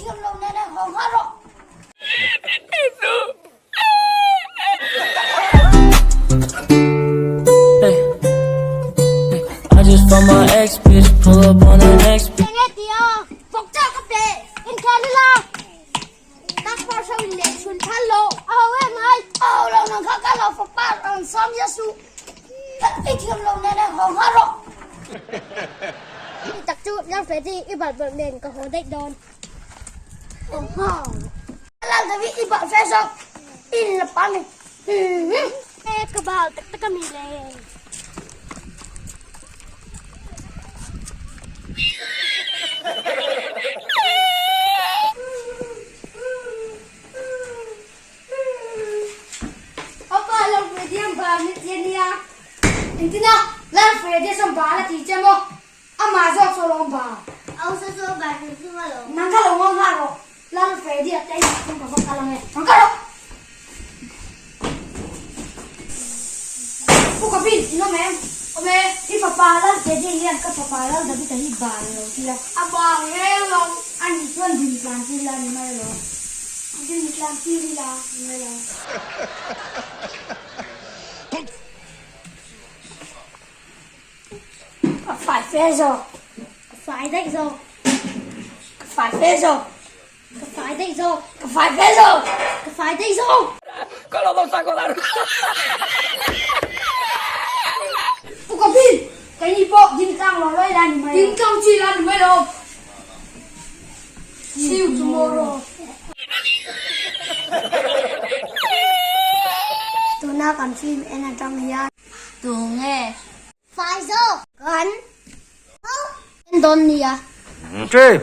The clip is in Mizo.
thiam lo nen haw nghal rawh. Enge tia vawk chauh ka pe inkhel ila tak par hro in leh chhun phal lo a ho em ai. A ho lo nang kha ka lo fapa rawn sawm zia suh i thiam lo nen haw nghal rawh. Tak chu Lalfredi i balh nen ka haw daih dawn. Lal David i bal fe zawk in la pa mi. E ka bal tak tak ami le. Apa Lal Fredian bal ni che nia. Engtina Lal Fredian sawn bal a ti che maw? Amah zawk chu alawm ba. Au sa chu ba hrim hrim alawm. Nang kha lo ngawng nghal rawh. Lal Freddy a te inah chuan ka va kal ange. Nang kha rawh. Pu ka bin, in awm em? Awm e. I fapa Lal Freddy hian ka fapa Lal David-a hi ba a lo ti a. A ba reng lo. Ani chuan din tlan tir la ni mai alawm. Din tlan tir ila ni mai lo. Ka fai fe zawk. Ka fai daih zawk. Ka fai fe zawk. Ka fai daih zawk. Ka fai fe zawk. Ka fai daih zawk. Ka lo lo sa ko dar. Pu ka bin, keini pawh din tlang lo loi la ni mai lo. Din tlang chi la ni mai lo. See you tomorrow. Tuna kan film en atang hian. Tunge? Fai zawk kan en dawn nia. Three.